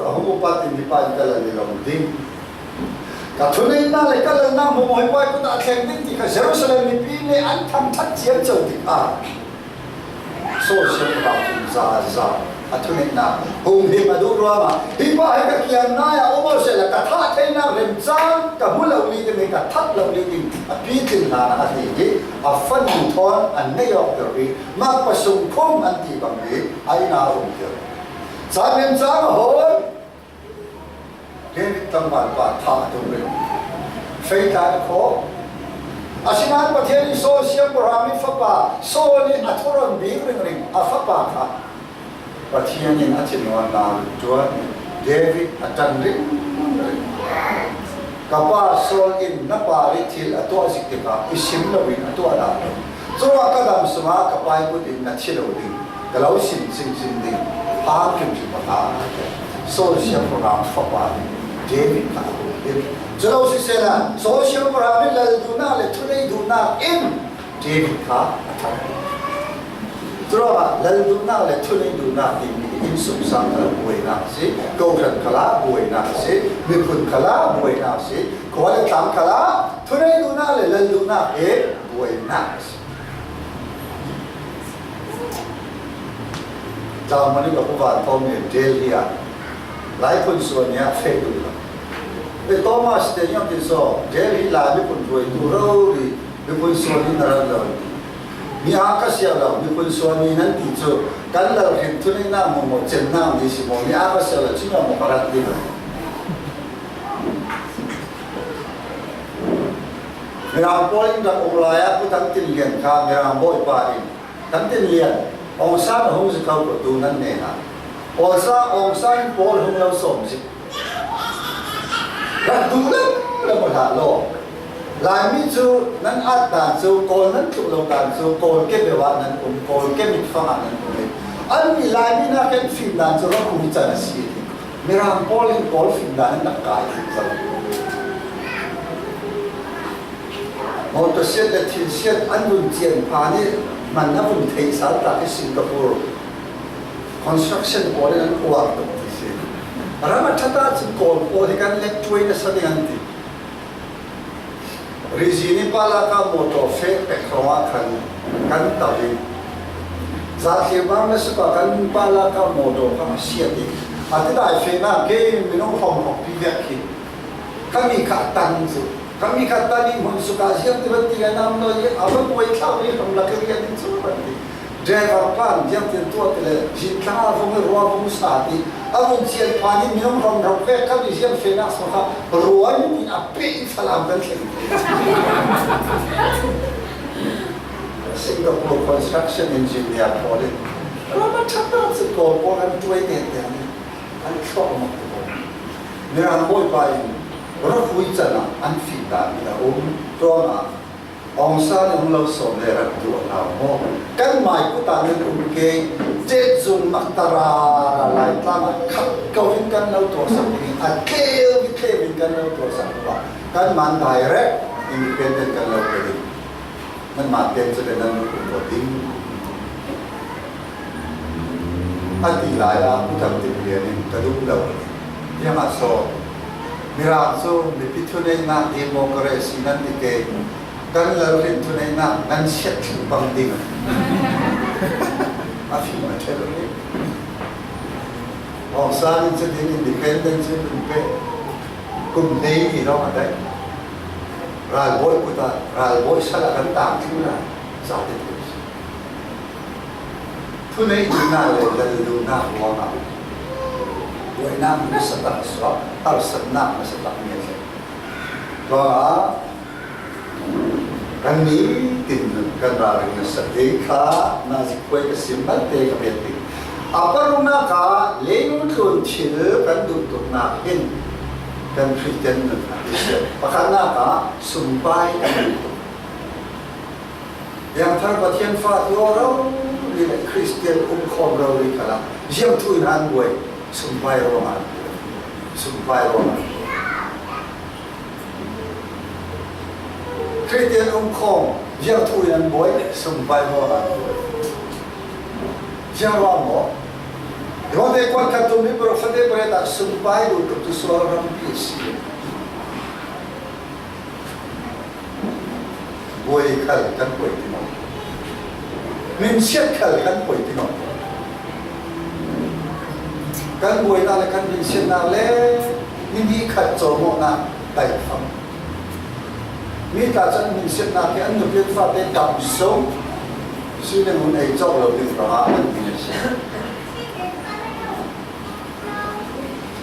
a hung upat in hi pa in ka lal i lawm ding. Ka thuneihnak le ka lalnak hmuhmawh hi pa i kut ah a thleng ding ti kha Jerusalem mipi nih an thangṭhat ciamco tikah Saul siangpahrang cun za za a thuneihnak hung him a duh ruangah hi pa hi ka kiang nai ah um aw sehla ka thah theinak remcang ka hmu lo li ding hi, ka that lo li ding a pitlin hlan ah a ti hi. A fanu thawn an ngeih awk ter hi. Makpasung khum an ti bang hi a inn ah a um ter. Caan remcang a hawi. David tlangval pa thah a tum rih. Fei tlai a khawh. Asinain Pathian in Saul siangpahrang i fapa Saul i a thurun bik ringring a fapa kha Pathian in a thinlungnak ṭuan David a ṭan ringring. Ka pa Saul in na pa rih thil a tuah zik tikah i sim loin a tuah dah lo. Curuangah ka dam sungah ka pa i kut in na thi lo ding. Ka lo sim cingcing ding, hang hrimhrim a hau. Saul siangpahrang fapa nih David kha a hawm. Cu lo sisehla, Saul siangpahrang nih lal duhnak le thuneih duhnak in David kha a ṭhat. Curuangah lal duhnak le thuneih duhnak timi innsungsang khalah buainak a si, kohhran khalah buainak a si, miphun khalah buainak a si, khua le tlang khalah thuneih duhnak le lal duhnak hi buainak a si. Tlangmani ka puvan thawng nih Delhi ah Laiphun suan nih a feh duh lo. E Thomas te nih tin saw Delhi Lai miphun ruaitu rori miphun suan nih na rat lo. Mi a ka siah lo, miphun suan nih nan ti cu kan lal hrim thuneihnak maw, maw, cemnak ni si maw, mi a ka siah lo, cumi maw ka rat ding lo. Mirang pawl in rak um lai ah Pu Tang Tin Lian kha Mirang bawipa in Kan tin lian, Aung San a hung zik ko ko tu nan neh hna. Aung San, Aung San pawl hung lo sawm zik. Rak duh lem lem hlah law. Laimi cu nan at dan cu, Kawl nan tluh lo dan cu, Kawl ke beuh ah nan um, Kawl ke mitfang ah nan um i, annih Laimi hna kan fim dan cu rak hung can a si i, Mirang pawl in Kawl fim dan an rak kai tuk cang. Mawṭaw siat le thil siat an vun cian phan i hman a vun theih sal tak i Singapore construction pawl in an uar tuk ti si. Ram a ṭhat ahcun Kawl pawl hi kan let ṭuai nasa ding an ti. Rizin i Pahlaka mawṭaw feh pek hrawngah khan kan tau i, zathlir bang na suk ah kan Pahlaka mawṭaw kha a siat i, a tidai fehnak kei minung hrawmhrawmpi vek khi khami kha a tang cu. Khami kha tang in hmun suk ah ziang ti van ti ngai nam nawi i a van uai thlau i hram lak i rian in cu van ti. Driver pan ziang tin tuah ti le zin thla vung i rua vung sa ti. A vun cian pan i minung ram ram vek khami ziang fehnak sung kha rua in ti a peh i Falam kan thleng. Singapore construction engineer pawl in ram a ṭhat ah cu Kawl pawl an ṭuai tete an thlawh mak ko. Mirang Bawipa in Rahui can ah an fih dan hi a um. Tua ah Aung San in hong lo sawm le rak duh a hlau maw? Kan mai kut ah nan um kei, Jet Zung Mak Tara Laitlang ah khat ko in kan lo tuahsak ding, a tleu, tleu in kan lo tuahsak ding, kan man direct independent kan lo pe ding. Nanmah te'n cu le nan lungput tuah ding, a ti lai ah Pu Thang Tim Lian in ka duh lo. Ziangah so, Mirang cu mipi thuneihnak democracy nan ti ke, kan lalrin thuneihnak nan siat thil pang ding a fim a ṭhel rih. Aung San in cu ding independence in pe, kum hleihnih lawng a daih. Ralbawi kut ah ralbawi sal ah kan tang thlu lai, zate thei si. Thuneihnak le lalluhnak ruangah buainak nasa tak a suak, harsatnak nasa tak mi a thleng. Tua ah kan nitin kan ralring nasa ding kha nazi khuai ka sim malte ka biat ding. A paruknak ah leilung tlun thil kan duh tuknak hin kan Khristian nun a ti siat. Pakhatnak ah sumpai kan duh tuk. Biangthar Pathian fa tuah rori le Khristian um khawm rori khalah ziang thu in an buai, sumpai ruangah an buai, sumpai ruangah an buai. Khristian um khawm ziang thu in an buai, sumpai ruangah an buai. Ziang ruang maw? Rawte kuan khat tum hi profete pare ta sumpai duh tuk tu sual rampi a si. Buai khal kan buai ti maw? Minsiat khal kan buai ti maw? Kan buainak le kan minsiatnak le ni nih khat cawmawhnak taifang. Mi tla can minsiatnak hi an nupi fate tam so si le mun ei cawk lo ding panga an minsiat.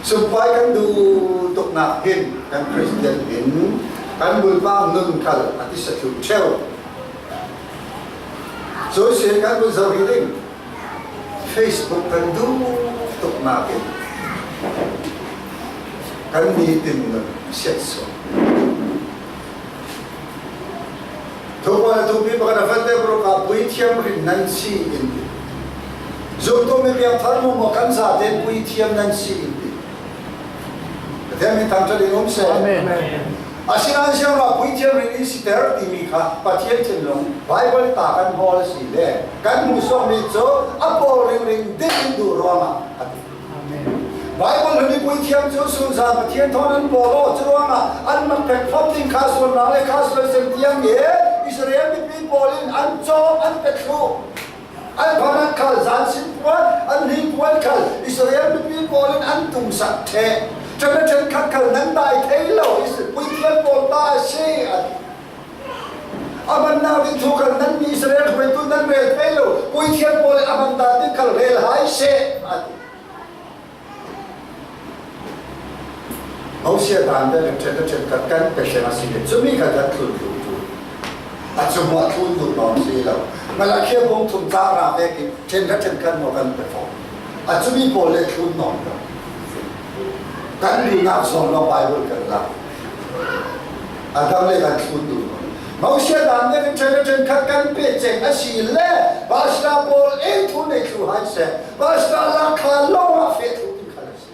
Sumpai kan duh tuknak hin kan Khristian hin kan bulpak nun khal a tisa thlu ṭheu. Cuihsin kan vun zoh rih ding. Facebook kan duh tuknak hin kan nitin nun siatsuah. Thupha le thupi pakhat a fante paruk ah puithiam rin nan si in ti. Zumtu mi piangthar mawmaw kan zate puithiam nan si in ti. Pathian min thangṭhat in um seh. Amen. Asinain ziangah puithiam rin in siter timi kha Pathian thinlung Bible ta kan hawl a si le kan hmuhsuakmi cu a pawl ringring ding in duh ruangah a ti. Amen. Bible hun i puithiam cu sunzan Pathian thawn an pawl aw, curuangah an mak pek fam ding kha sualnak le kha sual sem tiang i Israel mipi pawl in an cawm an pek thluh. An phan an khal zan sin puan, an hning puan khal Israel mipi pawl in an tumsak ṭheh. Ṭhen le ṭhenkhat khal nan dai thei lo, Is-, puithiam pawl ta a si, a ti. A hmannak ding thu khal nan mi Israel hruaitu nan rel thei lo, puithiam pawl in a hman dan ding khal rel hai seh, a ti. Mosia dan ve le ṭhen le ṭhenkhat kan pe ṭheng a si le, cumi kha kan thlun duh tu. A cu hmuah thlun duh nawn si lo. Malakhi bung thum cang ra vekin ṭhen le ṭhenkhat hmuah kan pe fawn. A cumi pawl le thlun nawn lo. Kan duhnak zawn lo Bible kan lak. A dang le kan thlun duh nawn. Mosia dan ve ṭhen le ṭhenkhat kan pe ceng a si le, pastor pawl ei thu nei thlu hai seh. Pastor lak kha lo ah feh thlu ding kha a si.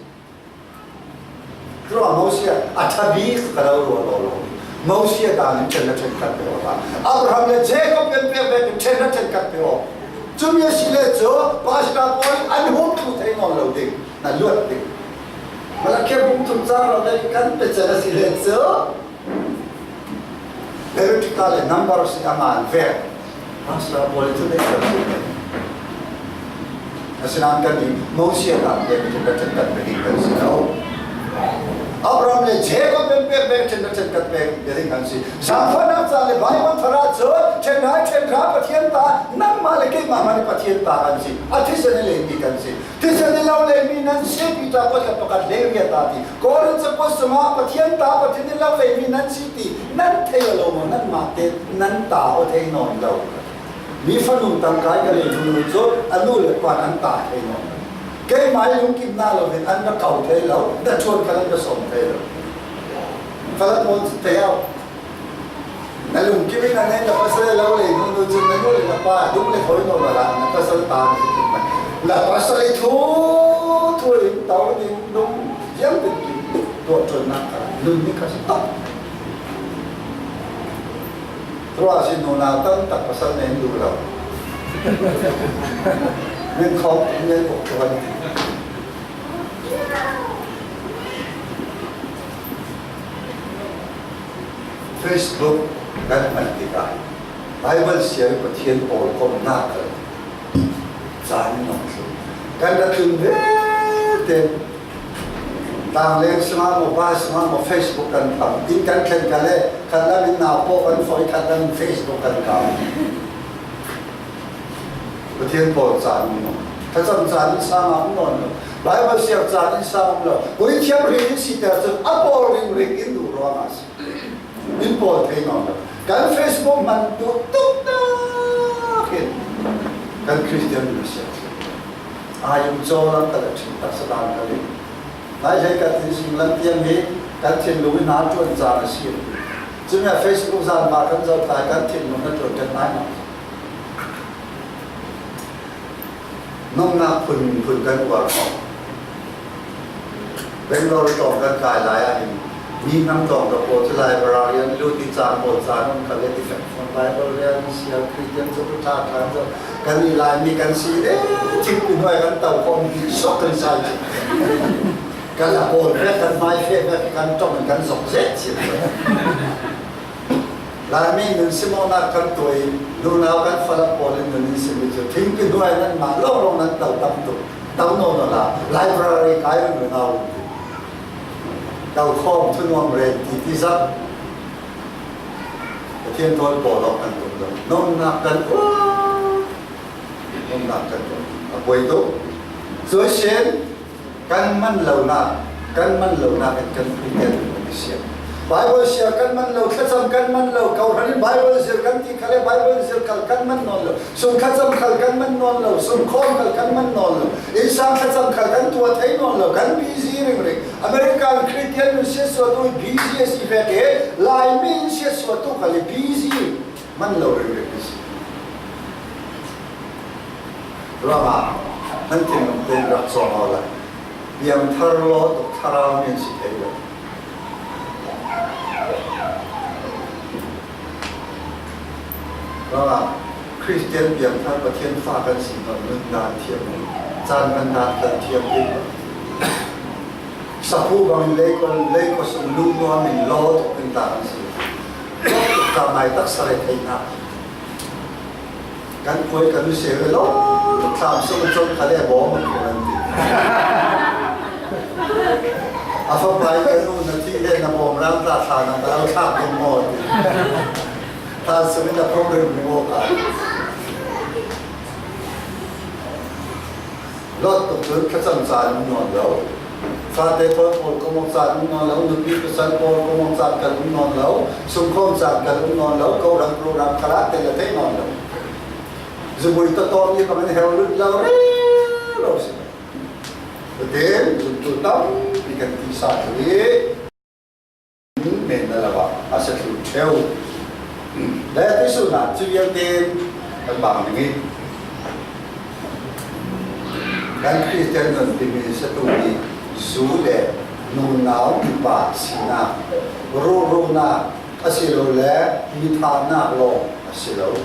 Tua Mosia a ṭha bik ka lo ruah law law. Mosia dan in ṭhen le ṭhenkhat pe aw ta. Abraham le Jacob kan pek vekin ṭhen le ṭhenkhat pe aw. Cumi a si le cu pastor pawl in an hum thlu thei nawn lo ding, na luat ding. Malakhi bung thum cang rau le kan pe cang a si le cu. Leviticus le Numbers i a ngan ve. Pastor pawl i cu nei kan si. Asinain kan i Mosia dan ve, kan ṭhen kan pe ding kan si lo. Abraham le Jacob kan pek ve, ṭhen kan ṭhen kan pe ding kan si. Zaangfahnak ca le Bible thar ah cu ṭhen hra, ṭhen hra Pathian ta, nangmah le keimah hmanh i Pathian ta kan si. A thisen i lenmi kan si. Thisen i lo lenmi nan si, Peter pakhat pakhat hleiriat ah ti. Korin cakuat sungah Pathian ta, Pathian i lo lenmi nan si ti nan thei aw lo maw? Nanmah te nan ta aw thei nawn lo. Mi fanu tangkai ka lei hnu cu a nu le pa nan ta thei nawn lo. Keimah i lungkimna lo hin an ka kau thei lo, na ṭhuan kha an ka sawm thei lo. Fala pawl te au. Na lungkim in a nei na pasal lo le, nu nu cun na nu le na pa, dung le khoi no na la, na pasal ta na si tuk mai. Na pasal i thu, thu in tau ding, dung, ziang ding, tua ṭuan nak kha, nun ni kha si tak. Tua si nunau tam tak pasal nen duh lo. Nen khawm, nen uk tuan. Facebook kan hman tikah Bible siar Pathian pawlkomnak kan caan in awng thlu. Kan rak tlun vete. Tangleng sungah maw, bar sungah maw, Facebook kan kham. Inn kan thlen kha le, khat lam in nau pawh kan fawi, khat lam in Facebook kan kham. Pathian pawl caan in awng. Thlacam caan in sang a um nawn lo. Bible siar caan in sang a um lo. Koi thiam hri in si te cun a pawl ringring in duh ruangah a si. In pawl thei nawn lo. Kan Facebook hman duh tuknak in kan Khristian mi siar. Ai um caw lam ka le ṭhin taksa dan ka ling. Nai hlei ka thin sing lam tiang hi kan thinlung in hna ṭuan caan a si. Cumi ah Facebook zan ba kan zoh lai kan thinlung na ṭuan kan nai hna. Nunnak phun phun kan uar khawh. Bangalore tlawng kan kai lai ah hin mi hnam tlawng ka pawl cu library an lut i caan pawl caan um kha le ti fek phone Bible rian sial Khristian cu ṭha ṭhan zo kan i lai mi kan si le thingpi hnuai kan to khawm hi sok kan sai cih. Kan a pawl vek kan hmai feh vek kan ṭong in kan zok zet cih. Laimi nun simawknak kan tuah i nunau kan fala pawl in nun in sim i cu thingpi hnuai nanmah lawnglawng nan to tam tuk, to nawn awla library kai ringring a um ti. To khawm thunuam ren ti ti zat Pathian thawl pawl awk kan tum lo. Nunnak kan uar, nunnak kan tum a buai tuk. Cuai sin kan man lonak, kan man lonak in kan Khristian kan i siam. Bible siar kan man lo, thlacam kan man lo, kawhhran in Bible zir kan ti kha le Bible zir khal kan man nawn lo, sum thlacam khal kan man nawn lo, sum khawm khal kan man nawn lo, innsang thlacam khal kan tuah thei nawn lo, kan busy ringring. American Khristian nun siatsuahtu busy a si vek i Laimi in siatsuahtu khal i busy man lo ringring a si. Ruangah nan thinlung tein rak cawng awla piangthar law tuk thlarau mi an si thei lo. Ruangah Khristian piangthar Pathian fa kan si hna nundan thiam, caan kan dan kan thiam ding. Sapu bangin leikol, leikol sung lu nuam in law tuk in tla kan si. Law tuk tla mai taksa le thei hna. Kan puai kan u se ve law tuk thlam sung cawng kha le bawm a kan ti. A fapa i kan u na thih le na bawm rang tla thla na ka lo thlak ding maw ti. Thlan sung in na program ni maw ka. Lot tuk cun thlacam caan um nawn lo. Fate pawl pawl kong awk caan um nawn lo, nupi pasal pawl kong awk caan kal um nawn lo, sumkhawm caan kal um nawn lo, kohran program khalah tel a theih nawn lo. Zumui tawtawm i bangin hel lut lo rero si lo. Cutin zumtu tampi kan tisa thlu i men na lo ah a si thlu ṭheu. Le tuisun ah cu vialte kan bang ding i kan Khristian nun timi satu i zu le nunau mipa sinak, ruhruhnak asilole mi thahnak lawng a si lo.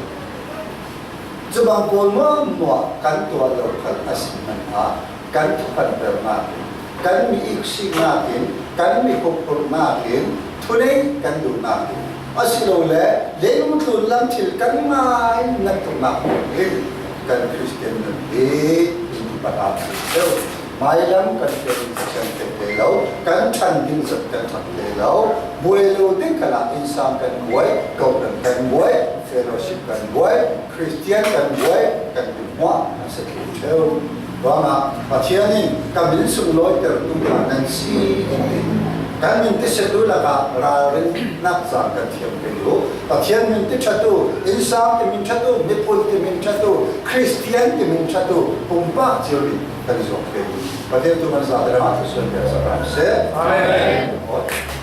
Cubang pawl hmuahhmuah kan tuah lo khal a si hmanh ah kan thuphanpernak in, kan mi iksihnak in, kan mi huphurhnak in, thuneih kan duhnak in, asilole leilung tlunlam thil kan ngai nat tuknak in kan Khristian nun hi in thupha a si deuh. Mailam kan fian in thasiam thei te lo, kan ṭhan ding zat kan ṭhan te lo, buai lo ding khalah innsang kan buai, kohran kan buai, fellowship kan buai, Khristian kan buai, kan duhmuah a si thei ṭheu. Ruangah Pathian in ka min sunglawiter tu hna nan si in ti. Kan min tisiatu lakah ralrinnak caan kan thiam pei u. Pathian min tiṭhatu, innsang timin ṭhatu, miphun timin ṭhatu, Khristian timi ṭhatu pumpak Jerry kan i zuam thei. Pathian thu kan zate ram ah thusuon piaksak ram seh. Amen.